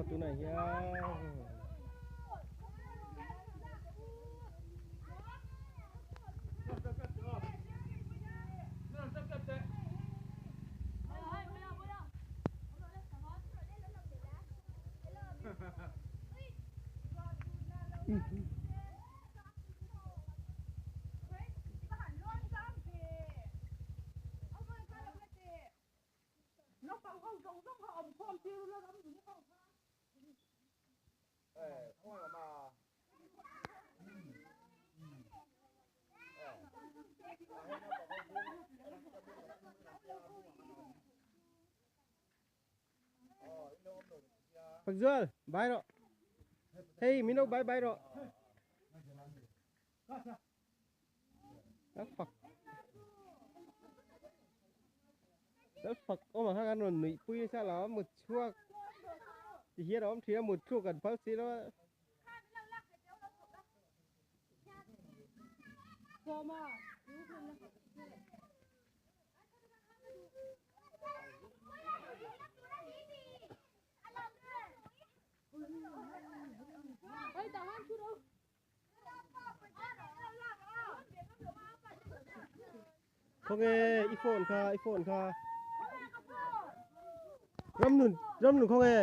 Aw tunah hian Phakzual bai rawh hei min lo bai bai rawh fak Lal fak awm ang kha kan rawn nuih pui nasa lo a mut chhuak ti hian a awm thin a mut chhuak kan phal si lo a. Khawnge i phone kha i phone kha ramnun ramnun khawnge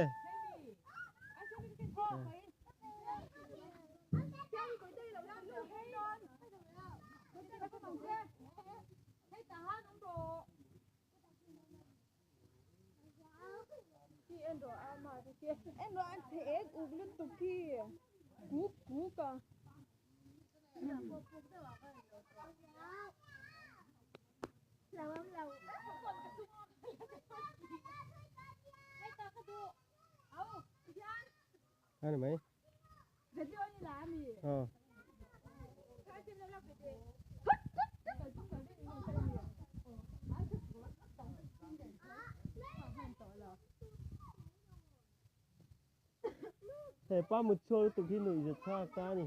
A ni mai aw. He pa mut chhuak lutuk hi nuih zet thlak ta a ni.